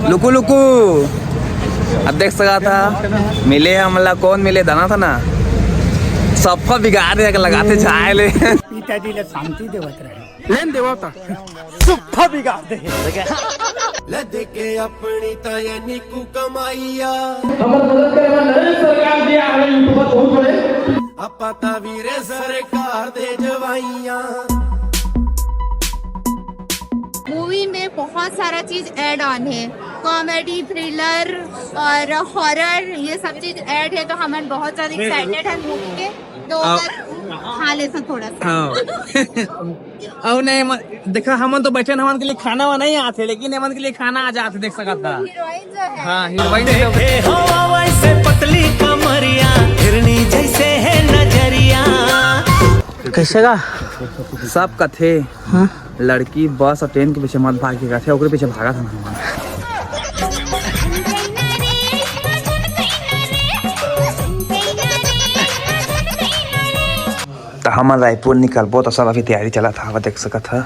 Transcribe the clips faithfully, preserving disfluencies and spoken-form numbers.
लुकु लुकु, अब देख सकत हव, मिले हमला, कौन मिले, दाना था ना, सफा बिगाड़ दे, लगाते झाय ले। पिताजी ला शांति देवत रहे। लेन देवा था। सफा बिगाड़ दे। ले देखे अपनी तय निकू कमाइया। हमर मदद करे बर नरेंद्र सरकार जी आ रहे, यूट्यूबर बहुत बड़े। अब पता वीरे सरकार दे जवाइयां। मूवी में बहुत सारा चीज ऐड ऑन है, कॉमेडी, थ्रिलर और हॉरर, ये सब चीज ऐड है, तो हमन बहुत ज्यादा एक्साइटेड है मूवी के। तो अगर खा ले तो थोड़ा सा। हाँ। अउ नहीं, देखा, हमन तो बइठे हन, हमन के लिए खाना वाना नहीं आथे, लेकिन हमन के लिए खाना आ जाथे, देख सकत हव। हीरोइन जो है। हाँ, हीरोइन जो हे हवा वैसे पतली कमरिया, हिरनी जैसे है नजरिया। कैसे गा? सब कथे, हाँ? लड़की बस और ट्रेन के पीछे मत भागे, कथे, ओकरे पीछे भागत हन हमन। त हमन रायपुर निकलबो, त सब अभी तैयारी चलत हवय, देख सकत हव।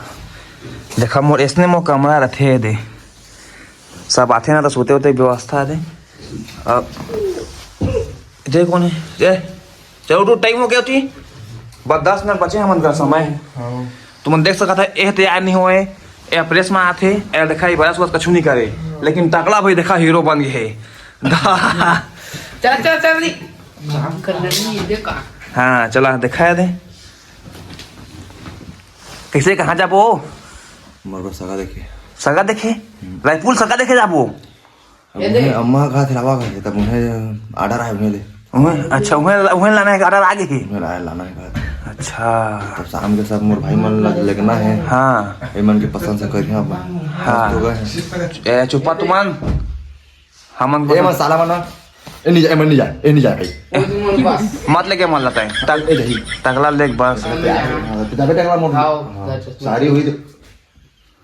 देखा, मोर अइसने मोर कमरा रथे दे, सब आथे ना, त सूते उते के व्यवस्था दे। अब दे कोन हे? ए, चलो उठो, टाइम हो गया थी, बस दस मिनट बचे हमन का समय। हाँ। तुमन देख सकत हव, एह तैयार नहीं होए, एह प्रेस में आथे, एह देखा, ये बरस वरस कछु नहीं करे, लेकिन टकला भाई देखा, हीरो बन गए हे। चल, चल, चल, नहीं। काम करना नहीं है, देखा। हाँ, चला, दिखाया दे। कैसे, कहाँ जाबो? मोर बर सगा देखे। सगा देखे? हम्म। रायपुर सगा देखे जाबो? अब ये उन्हें दे। अम्मा कहा थे, लावा कहा थे, तब उन्हें ऑर्डर आए, उन्हें दे। उन्हें, अच्छा, उन्हें, उन्हें लाना है, ऑर्डर आ गई? उन्हें लाया, लाना है कहा थे। अच्छा। तब शाम के सब मोर भाई मन ला लेगना है। हाँ। ये मन के पसंद से करिए अपन। हाँ। मस्त होगा है। ए, चुप्पा तुमन। हमन ए, को मन साला मन। ए, नहीं जा, ए, मन नहीं जा, ए, नहीं जा भाई। ओ, तुम मन बस। मत लेके मन लताए। तक-, ए, जाही। तगला लेके बस। हाँ, तो जाबे टकला मोर। हाँ, हाँ। जा, चश्मा। सारी हुई तो।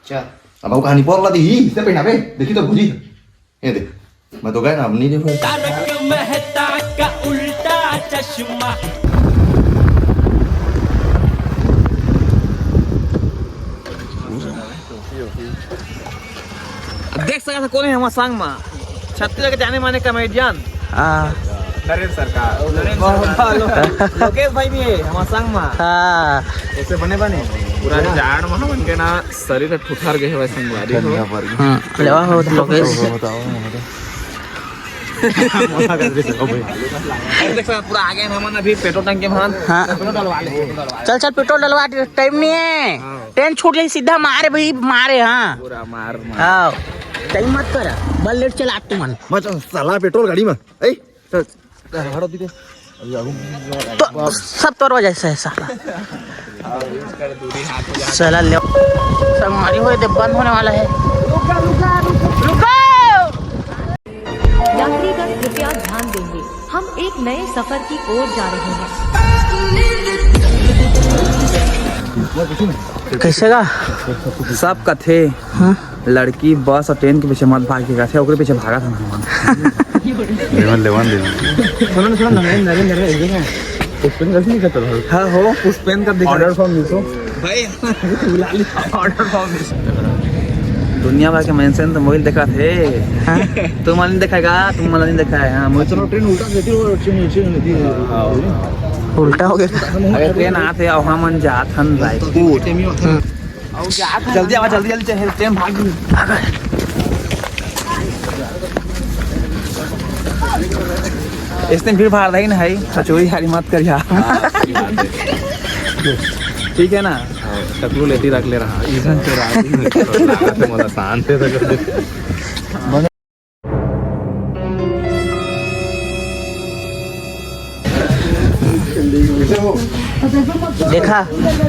चल। अब वो कहानी पर ला दी, इसने पहनावे, देखी तो भूजी। ये देख, मैं तो गया ना, अब नहीं देखो। तारक मेहता का उल्टा चश्मा। देख सकत हव, कोन हे हमर संग मा? छत्तीसगढ़ के जाने माने कॉमेडियन। हाँ। नरेंद्र सरकार। नरेंद्र सरकार। लोकेश भाई भी हे हमर संग मा। हाँ। ऐसे बने बने। पूरा जाड़ मा हमन के ना शरीर ह ठुठर गे हवय संगवारी हो। हम्म, लेवा हो तो लोकेश। बताओ, बताओ। अरे देख सकत हव, पूरा आगे हमन अभी पेट्रोल टंकी मा हन। हाँ। पेट्रोल डलवा ले, पेट्रोल डलवा ले। चल, चल, पेट्रोल डलवा, टाइम नहीं है। हाँ। ट्रेन छूट जाही, सीधा मारे भाई, मारे, हाँ। पूरा मार, मार। हाँ। टाइम मत कर, बस लेट चला तुमन। बस साला पेट्रोल गाड़ी मा। ए, चल, हटो दीदी। तो सब तोर वजह से है साला। साला ले, संगवारी हो, ये बंद होने वाला है। रुको, रुको, रुको, रुको। यात्रीगण कृपया ध्यान देंगे, हम एक नए सफर की ओर जा रहे हैं। कैसे गा? सब कथे, हाँ? लड़की बस और ट्रेन के पीछे मत भाग के कथे, ओकरे पीछे भागत हन हमन। लेवन, लेवन, लेवन। सुनो ना, सुनो ना, नरेंद्र, नरेंद्र, नरेंद्र, एक जगह है। पुष्पेन का नहीं करता था। हाँ, हो, पुष्पेन का दिखा। Order from Meesho। भाई, बुला लिया, order from Meesho। दुनिया भर के मनसे तो मोबाइल देखत हे। हाँ? तुम वाला नहीं देखाएगा, तुम वाला नहीं देखाए। हाँ, मोबाइल। चलो, ट्रेन उल्टा देती हो, ट्रेन नीचे नहीं देती है। उल्टा हो गया। अरे, ट्रेन आत हे, अउ हमन जात हन रायपुर। हम्म। जल्दी आवा, जल्दी, जल्दी, चल, ट्रेन भाग गई। इसने भीड़ भाड़ रही ना है, तो चोरी हारी मत कर यार। हाँ, अच्छी बात है। ठीक है ना? हाँ, टकलू लेती रख ले रहा। इधर चोरा, इधर चोरा, मोला शांत है तो। देखा,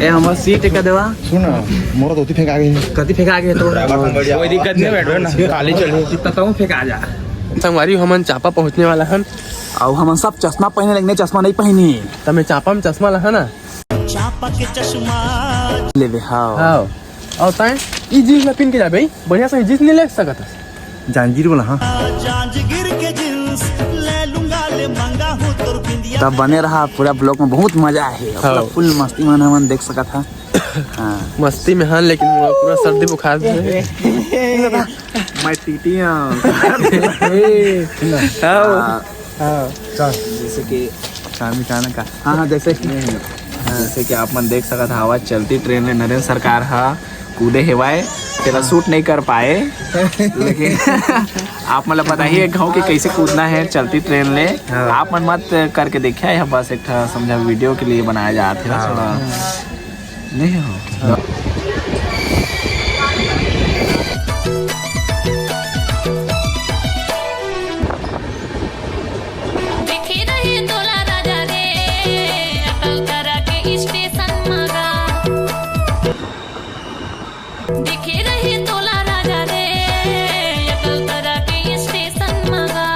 ए हमर सीट का देवा। सुन ना, मोर धोती फेंका गे। कति फेंका गे तो? कोई दिक्कत नहीं, बैठो ना। खाली चलो। कितना तहूँ फेंका जा। संगवारी, हमन चांपा पहुँचने वाला हन। अउ हमन सब चश्मा पहने, लेकिन चश्मा नहीं पहनी। तमे चांपा में चश्मा लहा ना। चांपा के चश्मा। लेबे, हाँ। हाँ। अउ तैं ई जींस ला पिन के जाबे, बढ़िया से जींस नहीं ले सकत हस। जांजीर वाला, हाँ। जांजगीर के जींस ले लूंगा, ले मंगा हूँ तोर बिंदिया। तब बने रहा पूरा vlog में, बहुत मजा आहे। हाँ। पूरा full मस्ती में हमन देख सकत हा। हाँ। मस्ती में हन, लेकिन मोला पूरा सर्दी बुखार भी है। मैं टीटी हूँ। हाँ। हाँ, चल। जैसे कि चांदी चाणक का, हाँ, हाँ, जैसे कि, हाँ। जैसे कि आप मन देख सकत हव, आज चलती ट्रेन ले नरेंद्र सरकार हा कूदे हेवय, तेला शूट नहीं कर पाए, लेकिन आप मन ला पता ही है गाँव के कैसे कूदना है चलती ट्रेन ले। हाँ। आप मन मत करके देखिए, यह बस एक ठा समझा वीडियो के लिए बनाया जात है, हाँ। थोड़ा नहीं हो। दिखे रही तोला राजा रे, अटल करा के स्टेशन मगा। दिखे रही तोला राजा रे, अटल करा के स्टेशन मगा।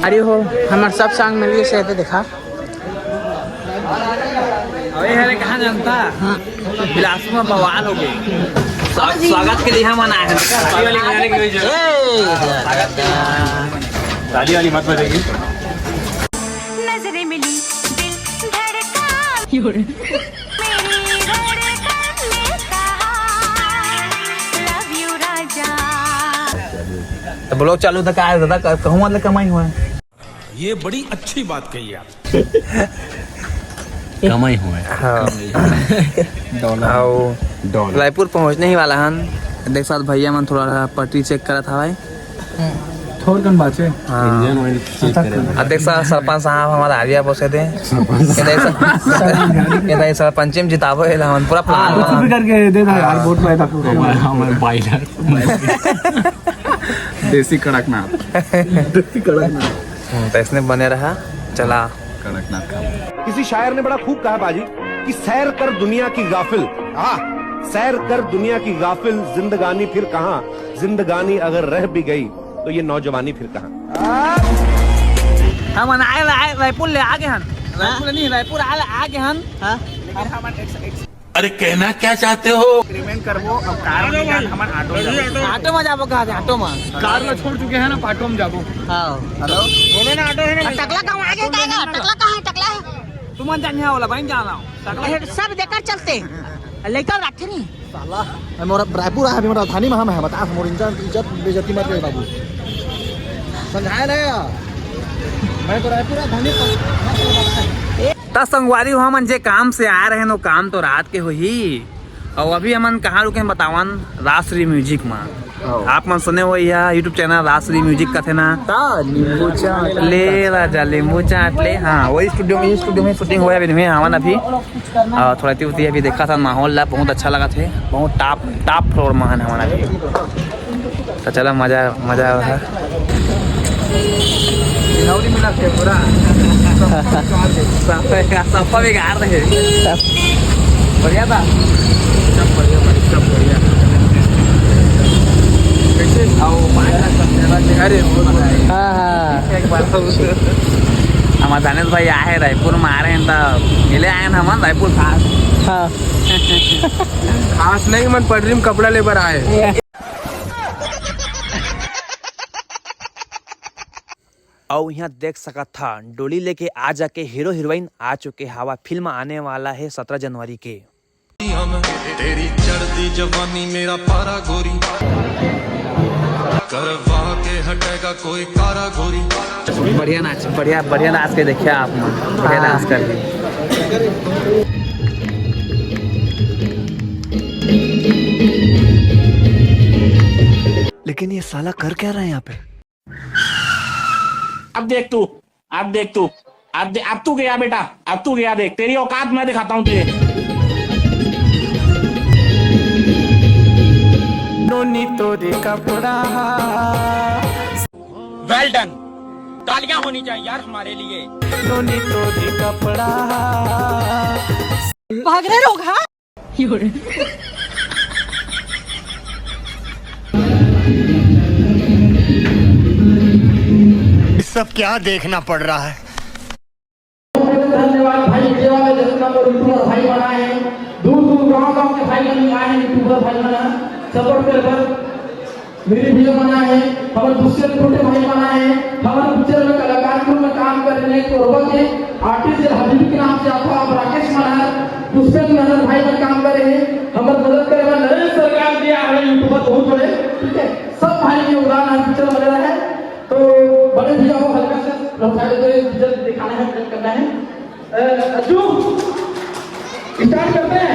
अरे हो, हमार सब सॉन्ग मिल गए से देखा। अबे हरे कहाँ जानता? बिलासपुर में बवाल हो गए। स्वा-, स्वागत के लिए हम आए हैं। ताली वाली मत बजेगी। नजरें मिली, दिल धड़का। मेरी धड़कन ने कहा, love you राजा। तो ब्लॉग चालू था, का दादा, कहूँ मतलब कमाई हुआ है। ये बड़ी अच्छी बात कही आप। कमाई हुआ है। हाँ। डॉलर। आओ। डॉलर। रायपुर पहुँचने ही वाला हन। देख साथ भैया मन थोड़ा सा पटरी चेक करत हवय। थोड़कन बाचे। हाँ। इंजन ऑयल चेक करे। अब देख साथ सरपंच साहब हमारा आलिया पोसे दे। सरपंच। ये देख साथ, ये देख सरपंच में जिताबो है हमन पूरा प्लान कुछ बना। भी करके दे दे यार, वोट पाए था पूरा। हमारे, हमारे बाइलर। देसी कड़कनाथ। देसी कड़कनाथ। हम्म, तो इसने बने रहा, चला। कड़कनाथ का। किसी शायर ने बड़ा खूब कहा बाजी कि सैर कर दुनिया की गाफिल, हाँ, सैर कर दुनिया की गाफिल, जिंदगानी फिर कहाँ, जिंदगानी अगर रह भी गई तो ये नौजवानी फिर कहाँ। हम आए, आए, रायपुर ले आ गए हन। रायपुर नहीं, रायपुर आ, आ गए हन। हाँ। लेकिन हम एक, एक अरे कहना क्या चाहते हो? एग्रीमेंट करबो, अब कार में जान, हमन ऑटो में जाबो। ऑटो में जाबो, कहाँ से? ऑटो में। कार में छोड़ चुके हैं ना, ऑटो में जाबो। हाँ। हेलो? बोलो ना, ऑटो है ना? टकला कहाँ आगे जाएगा? टकला कहाँ है? टकला है? तुमन जानिए वाला भाई, जाना हो। टकला है, सब लेकर चलते हैं। लेकर रखे नहीं। साला, मैं मोर रायपुर आया, अभी मैं राजधानी में हम है, बता, मोर इज्जत, इज्जत बेइज्जती मत कर बाबू। समझाया ना यार? मैं तो रायपुर राजधानी पर। त संगवारी हो, हमन जे काम से आए रहेन, वो काम तो रात के होही। अउ अभी हमन कहाँ रुके हन बतावन, राजश्री म्यूजिक मा। हाँ। आप मन सुने हो, यह YouTube चैनल राजश्री म्यूजिक कथे ना। ता नींबू चाट ले राजा, नींबू चाट ले। हाँ, वही स्टूडियो में, स्टूडियो में शूटिंग होय अभी, हमन अभी। अउ थोड़ा ती उती अभी देखा था माहौल ला, बहुत अच्छा लगा थे, बहुत टॉप, टॉप फ्लोर मा हन हमन अभी। तो चला, मजा, मजा आवा है। नौरी मिला के पूरा। सब, सब बिगाड़ रहे। बढ़िया था। सब बढ़िया भाई, सब बढ़िया। कैसे? आओ, पाँच लाख सब मेरा चेहरा रे, बहुत मजा आया। हाँ, हाँ। एक बार तो हमारे दानिश भाई आए हैं रायपुर में, आ रहे हैं तो मिले आए हैं हम रायपुर खास। हाँ। खास नहीं, मन पटरी में कपड़ा लेबर आए। अउ इहाँ देख सकत था, डोली लेके आ जाके हीरो हीरोइन आ चुके हवा। फिल्म आने वाला है सत्रह जनवरी के। तेरी चढ़ती जवानी मेरा पारा गोरी, करवा के हटेगा कोई कारा गोरी। बढ़िया नाच, बढ़िया, बढ़िया नाच के देखिए आप मन, बढ़िया हाँ। डांस कर रही। लेकिन ये साला कर क्या रहा है यहाँ पे? अब देख तू, अब देख तू, अब दे, अब तू गया बेटा, अब तू गया, देख तेरी औकात मैं दिखाता हूँ तुझे। नोनी तोरी कपड़ा। Well done, तालियां होनी चाहिए यार हमारे लिए। नोनी तोरी कपड़ा। भाग रहे लोग, हाँ? ये सब क्या देखना पड़ रहा है? धन्यवाद भाई, विजय वाले जितना को यूट्यूबर भाई बनाए हैं, दूर दूर गांव गांव के भाई बन आए हैं, यूट्यूबर भाई बना सपोर्ट कर बस। मेरी वीडियो बना है, हमारे दूसरे छोटे भाई बना है, हमारे पिक्चर में कलाकार के रूप में काम कर रहे हैं, कोरबा के आर्टिस्ट हबीबी के नाम से आता है, राकेश मल्हार, पुष्पेंद्र नारायण भाई में काम कर रहे हैं। हमर मदद करे बर नरेश सरकार जी आ रहे, YouTuber बहुत बड़े, ठीक है, सब भाई के योगदान है पिक्चर वगैरह है। तो बड़े भैया को हल्का से लौटा दे, पिक्चर दिखाना है, मदद करना है। अ, अज्जू, स्टार्ट करते हैं।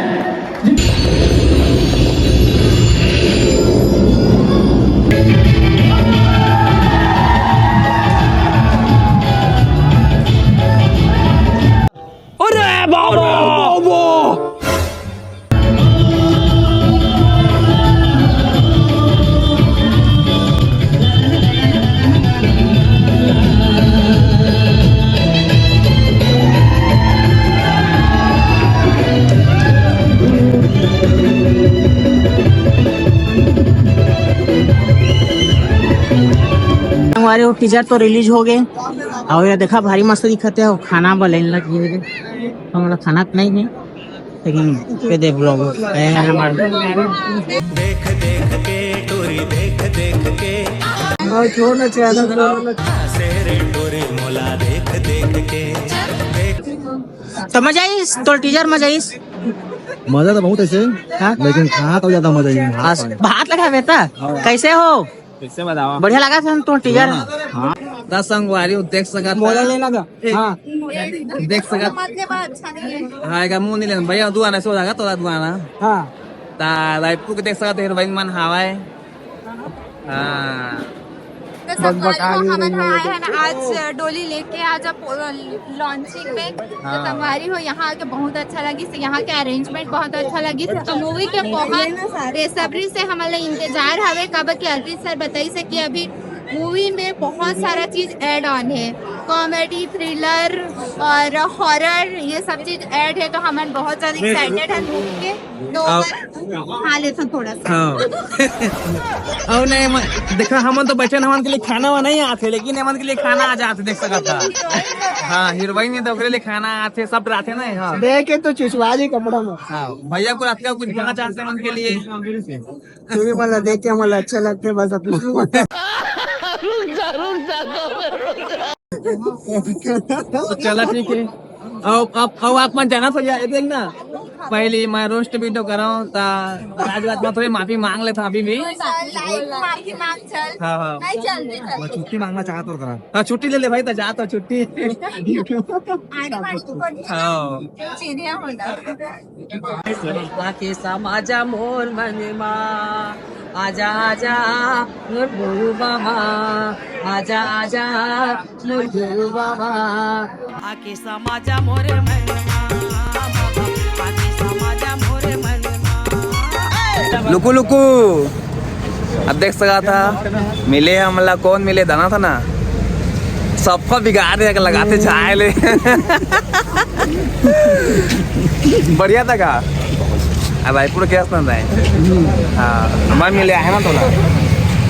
अरे बाबा! हमारे वो टीजर तो रिलीज हो गए और ये देखा भारी मस्त दिखते हो, खाना वाले लग गए। हमारा खाना तो नहीं है, लेकिन ये दे ब्लॉग है हमारा। देख देख के टोरी, देख देख के। और छोड़ ना, चैनल खोल ना। से रे टोरी मोला देख देख के। देख। तो मजा आइस, तो टीजर मजा आइस। मजा तो बहुत ऐसे, हाँ? लेकिन खा तो ज्यादा मजा ही है। भात लगा बेटा, हाँ। कैसे हो? कैसे बताओ? बढ़िया लगा था तो टीजर। हाँ। दस संगवारी हो, देख सकत मोला था। लेना था। ए, हाँ। देख सकत। मतलब अच्छा नहीं है। हाँ, एका मुंह नहीं लेना भैया, दुआना से हो जाएगा, तोरा दुआना। हाँ। ता रायपुर के देख सकत, हीरोइन मन हावय। हाँ। तो बस संगवारी बका हो, नहीं हमन रही है। आए हैं ना आज डोली लेके, आज आप लॉन्चिंग में। तो हाँ। संगवारी हो, यहाँ आके बहुत अच्छा लगिस, यहाँ के अरेंजमेंट बहुत अच्छा लगिस। तो मूवी के बहुत बेसब्री से हमन ला इंतजार हवे, कब के अजीत सर बताइस हे कि अभी मूवी में बहुत सारा चीज ऐड ऑन है, कॉमेडी, थ्रिलर और हॉरर, ये सब चीज ऐड है। तो हमन बहुत ज्यादा एक्साइटेड है मूवी के। तो अब खा लेथन थोड़ा सा। हाँ। और नहीं, म-, देखा, हमन तो बचन, हमन के लिए खाना वाना नहीं आते, लेकिन हमन के लिए खाना आ जाते, देख सकत था। हाँ, हीरोइन ने तो ओकरे लिए खाना आते, सब रहते ना। हाँ। देख के तो चुचवा जी कपड़ा में। हाँ, भैया को रात का कुछ कहना चाहते हैं उनके लिए? तू भी बोला, देख के हमारा अच्छा लगता है, बस अपना। तो चला, ठीक है। अब, अब, अब आप मन जाना तो जा, देख ना, पहली मैं रोस्ट वीडियो कराऊं ता राजवाद में थोड़ी माफी मांग लेता अभी भी। लाइक माफी मांग चल। हाँ, हाँ। नहीं चल, नहीं चल। मैं छुट्टी मांगना चाहता हूँ करा। हाँ, छुट्टी ले ले भाई, तो जा तो छुट्टी। आने वाली को हाँ। सीधे होना। आके समाजा मोर मन मा, आजा आजा मोर गुरु बाबा, आजा आजा मोर गुरु बाबा। आके समाजा मोर मन मा, आके समाजा मोर मन मा। लुकु लुकु, अब देख सकत हा, मिले हमला, कौन मिले, दाना था ना, सबका बिगाड़ दे, लगाते छाए ले। बढ़िया था का? अब रायपुर के हंसना था। हाँ, हमारे मिले आए ना थोड़ा।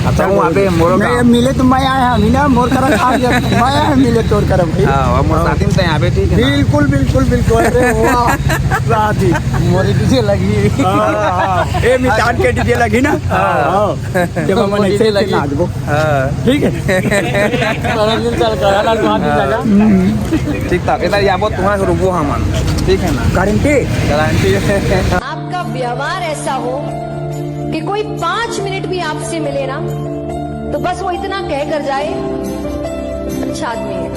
अच्छा, वो अबे मोरो नहीं, का। मिले तो मैं आया हूँ, ना मोर करा खा लिया, मैं आया हूँ मिले तोर करा भाई। हाँ, और मोर शादी में तो यहाँ पे ठीक है ना? बिल्कुल, बिल्कुल, बिल्कुल। अरे वाह, शादी, मोरी तुझे लगी। हाँ, हाँ। ए, मितान के डीजे लगी ना? हाँ। जब हम वो ऐसे डीजे लगी। नाचबो। हाँ। ठीक है। चल, चल, चल, चल, चल, चल, चल। हम्म। ठीक था। इधर या वो तुम्हारे रुकबो हमन। ठीक है ना? गारंटी? गारंटी। आपका व्यवहार ऐसा हो कि कोई पाँच मिनट भी आपसे मिले ना, तो बस वो इतना कह कर जाए, "अच्छा आदमी है।"